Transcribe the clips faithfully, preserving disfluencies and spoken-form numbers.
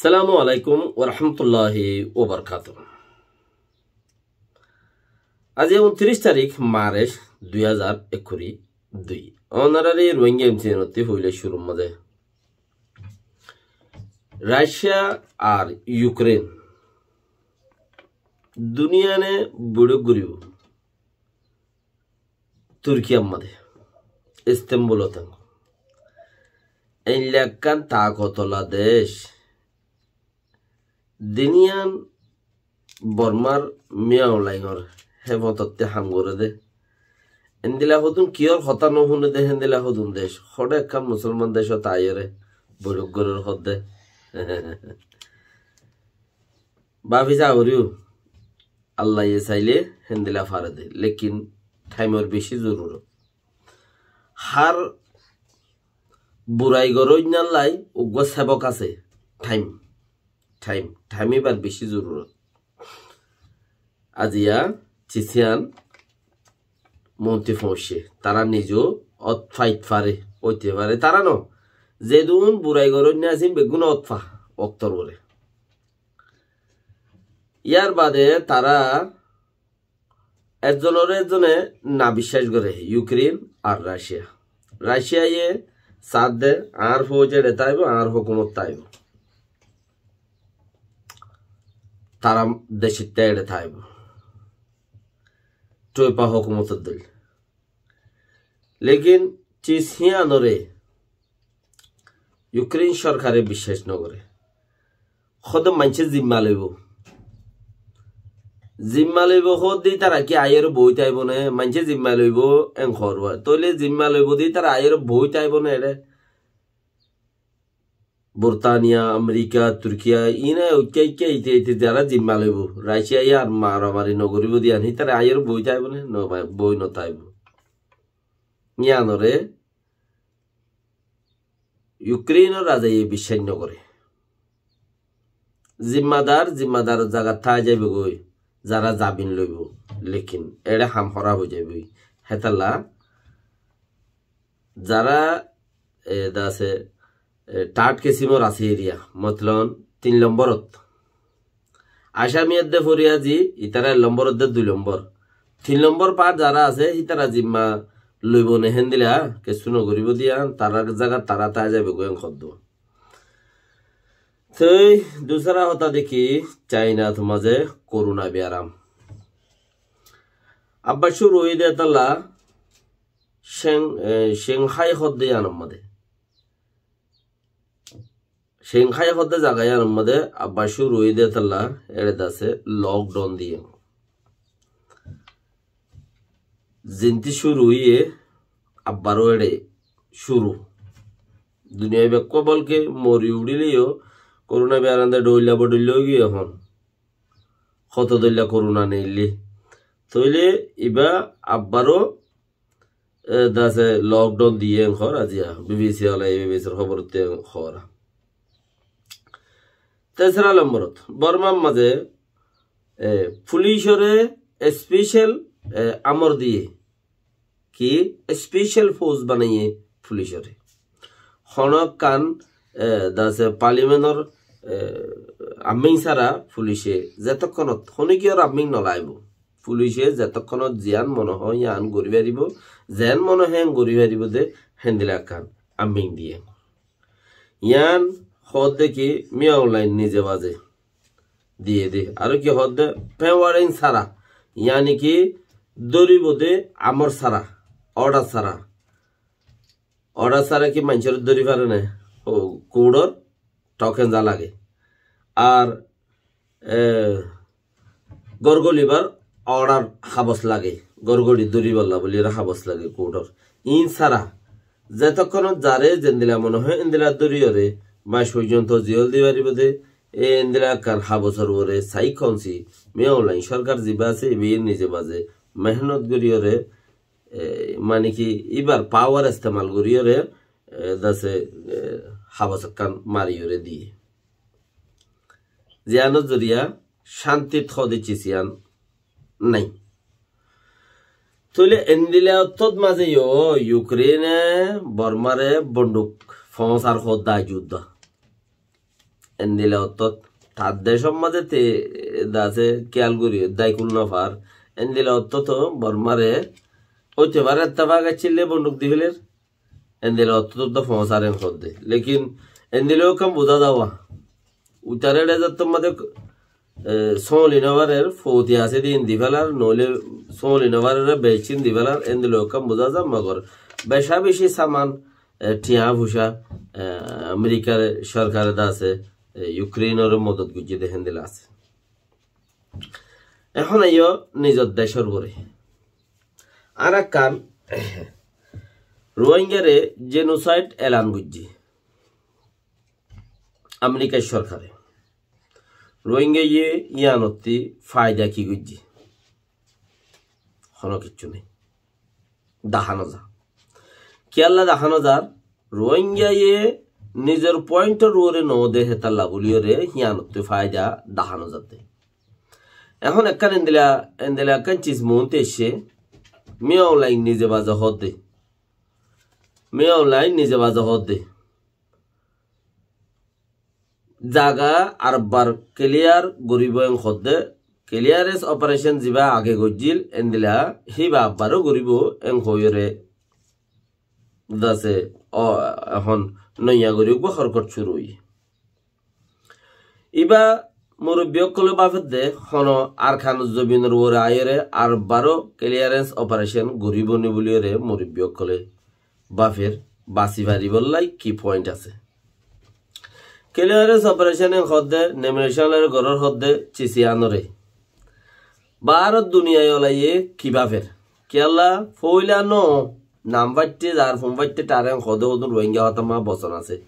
Assalamu alaikum wa rahmatullahi wa barakatuhu. Aijja untiríc tarík March dui házar ekkuri dui. Ónorare Rohingya M C N ottú foila cúrur mazé Racia ar Yukren duniyane boiçók goríbo Turkiyar mazé, Istanbulot. Eilla ekkán takotola dec. Din yián Bormar Min Aung Hlaingor héfototte ham goré dé. Endilla hodún kiyór hotá no fúne dé, héndilla hodún dec. Hoçé ekkán musolman decót aiyóre boiçók gorér hoó dé. Báfi saá goríyo, Allaye sailé héndilla fare dé. Lekin thaimor beci zorurot. Hár burai goróinnar lai uggúa sebok asé. Thaim. Thaim, thaim íbar beci zorurot. Aijja Cic Siang monti foóñicce. Tará nize ót fait fare, óite fare. Tará no, zedún burai goróinna asíl beggún ót fa, oktor uore. Yar bade tará ekzonore ekzone na biccác goré, Yukren ar Racia. Raciaye saá dé, añár fóuj eçe táibo, añár hókumot táibo. Tará decót eçe táibo. Ṭoifa hókumotor dóilla. Lekin Cic Siangore Yukren sorkare biccác no goré. Hoó dé maincé zimma loibo. Zimma loibo hoó dé ítara ki aiyóre boói táibo né? Maincé zimma loibo en hoór. Tóile zimma loibo dé ítara aiyóre boói táibo né eçé? Burtaniya, Amerika, Turkiya, iíne uikká uikká ite ite zará zimma loibo, Raciaye ar maramari no goríbo dé yián, ítara aiyóre boói táibo né? No, boói no táibo. Yiánore Yukrenor razaye biccác no goré. Zimmadar, zimmadaror zagat táa zaibo goi, zará zamin loibo, lekin eçé ham hóraf ói zaibo. Hétolla zará, e, dase, e, third kisimor asé eriya, motolon tin lomborot. Asami edde fori azi, ítara ek lombor edde dui lombor. Tin lombor part zará asé, ítara zimma loibo né héndilla, kessú no goríbo dé yián, tarár zagat tará táa zaibo goi en hoó dé. Toi dusara hotá deki, Cainat mazé korona biyaram. Abbar cúru óiye dé tolla, Sheng-, e, Shanghai hoó dé yiánor mazé. Shanghai hoó dé zaga yiánor mazé abbar cúru óiye dé tolla, eçe dase lockdown diyé. Zintí cúru óiye, abbaró eçe cúru. Duniyai bekkúa bolke mori uçíleyo, korona biyaram dé dhoilla bodhoilla ói giyé ehón. Hoto dhoilla korona neillé. Tóile ibá abbaró e, dase lockdown diyé en hoór aijja, B B C wala, B B C r hóborottú en hoór. Tesara lomborot, Bormar mazé, e, fulicore special, e, amor diyé. Ki? Special force banaiyé fulicore. Honó ekkán, e, dase parliamentor, e, aming sára fulice zetokkonot, honókiyór aming no laibo. Fulice zetokkonot ziyán mone hoó yián gorí faribó, zeén mone hoó en gorí faribó dé, héndilla ekkán aming diyé. Yián hoó dé ki Min Aung Hlaing nize baze diyé dé. Aró ki hoó dé, pewárin sára, yáni ki dóribó dé amor sára, order sára. Order sára ki maincóre dóri fare né? Ó, kuçór token za lage. Ar e, gór golibar order habos lage, gór goli dóribolla buli order habos lage kuçór. Iín sára zetokkonot zaré zendilla mone hoó endilla dóriyóre mac foijjonto ziyól di faribó dé, e endilla ekkán habosor uore sai konsi Min Aung Hlaing sorkar zibá asé, ibáye nize baze mehénot goríyóre, e, mane ki, íbar pawar estemal goríyóre, e, dase, e, habos ekkán mariyóre diyé. Ziyánor zoriya cántit hóde cis yián nái. Tóile endilla ottót mazé yó Yukrene Bormare bonduk foóñsar hoódde aijjó uddá. endila ottót, tar decór mazé te dase kiyal gorí daikul no far, endila ottót Bormare óite fare ettefak accíle bonduk di féler, endila ottót foóñsar en hoódde. Lekin endila ekkán buzá zawa. Uitaré zettót mazé, e, sóli no farer, fouti asé de in di félar, noóile sóli no farer, beccín di félar, endila ekkán buzá za, mogor beca beci saman, e, thiañ fuca, e, Amerikar sorkare dase, e, Ukrainore modot goijjé de héndila asé. Ehón aiyó nizor decór uore. Ar ekkán Rohingyare genocide elan goijjé Amerikar sorkare. Rohingyaye yíanottí faida ki goijjé? Hono kiccú nái. Dahá no za. Kiyólla dahá no zar? Rohingyaye nizor pointor uore no de hétalla buliyóre híyanottú faida dahá no zadde. Ehón ekkán endila, endila ekkán ciz muúntu aiccé, Min Aung Hlaing nize baze hoódde. Min Aung Hlaing nize baze hoódde. Zaga arbar kiliyar goríbo en hoódde, clearance operation ziba age goijjíl endila híba abbaró goríbo en hoiyóre dase, o, ehón noiya gorí uggúa horkot cúru óiye. Íba murubbi ókkole báfedde hono Arkanor zobinor uore aiyóre arbaró clearance operation goríbo ni buliyóre murubbi ókkole báfer, basi faribólla ki point asé. Clearance operation en hoódde, nomination loi gorór hoódde, ciz iánore. Bárot duniyai olaye ki báfer? Kiyólla foóila no, nam faitte, zar fun faitte, tare en hoódde hodún Rohingya hotár ma boson asé.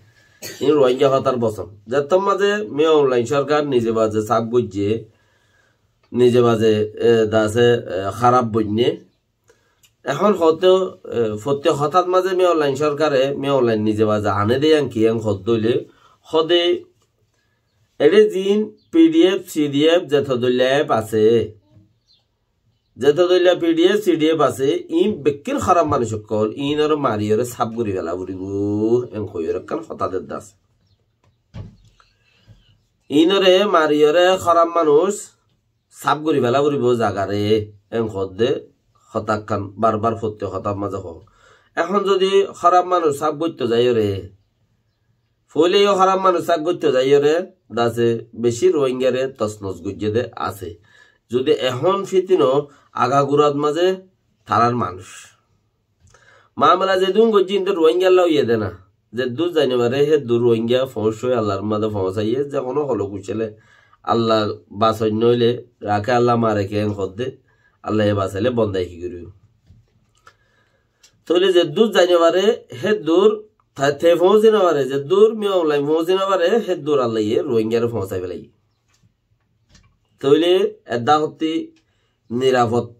In Rohingya hotár boson. Zettót mazé Min Aung Hlaing sorkar nize baze saf goijjé, nize baze, e, dase, e, háraf boinné, ehón hoódde, e, fottí hotát mazé Min Aung Hlaing sorkare, Min Aung Hlaing nize baze ané de yían ki yían hoódde óile, hoódde eçé ziín P D F, C D F, zeto dóilla app asé, zeto dóilla P D F, C D F asé, iín bekkín háraf manúic ókkol, iínoré mariyóre saf gorí fela foribó, en hoiyóre ekkán hotá dedde asé. Iínoré mariyóre háraf manúic saf gorí fela foribó zagaré, en hoódde hotá ekkán barbar fottí hotár mazé hoó. Ehón zodi háraf manúic saf goitto zaiyóre, foóila yó háraf manúic saf goitto zaiyóre, dase beci Rohingyare tosnos goijjé de asé. Zodi ehón fitino agagurat mazé tarár manúic. Mamela zedún goijjé, inde Rohingyalla óiye de na. Zeddúr zai no fare, héddúr Rohingya foóñsoi, Allar mazé foóñsaiye, ze hono holo kucele, Alla basoin noóile, raké Alla mare ke en hoódde, Allaye basaile bondai ki goríbo. Tóile zeddúr zai no fare, héddúr ta-, te foóñsi no fare, zeddúr Min Aung Hlaing foóñsi no fare, héddúr Allaye Rohingyare foóñsai felaiye. Tóile edda hottí nirafot,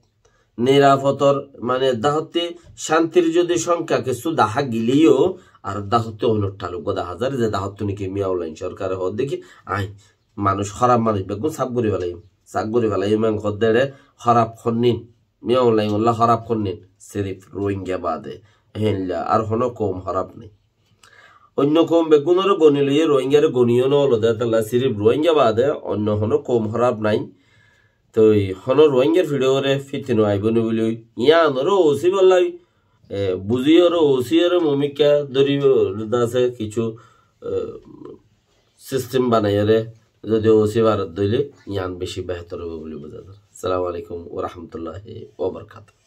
nirafotor, mane edda hottí cántir zodi songkya kessú dahá gileyó, ar edda hottí oinor thaluk dahá zar, ze edda hottí niki Min Aung Hlaing sorkare hoódde ki, añí manúic, háraf manúic beggún saf gorí felaiyum, saf gorí felaiyum, en hoódde eçé háraf honnín, Min Aung Hlaing olla háraf honnín, sirif Rohingya baade, héinla, ar hono koum háraf nái. Oinno koum beggúnoré goni loiyé, Rohingyaré goniyó no olo de, talla sirif Rohingya baade oinno hono koum háraf nái. Toi hono Rohingyar fiçóre fitino aibó ni buli, yíanoré ósi ballai, e, buziyóre, ósiyóre mumikka dóri dase kissú, e, sistem banaiyóre zodi ósi barat dóile yían beci behétor óibo buli buza zar. Assalamu alaikum wa rahmatullahi wa barakatuhu.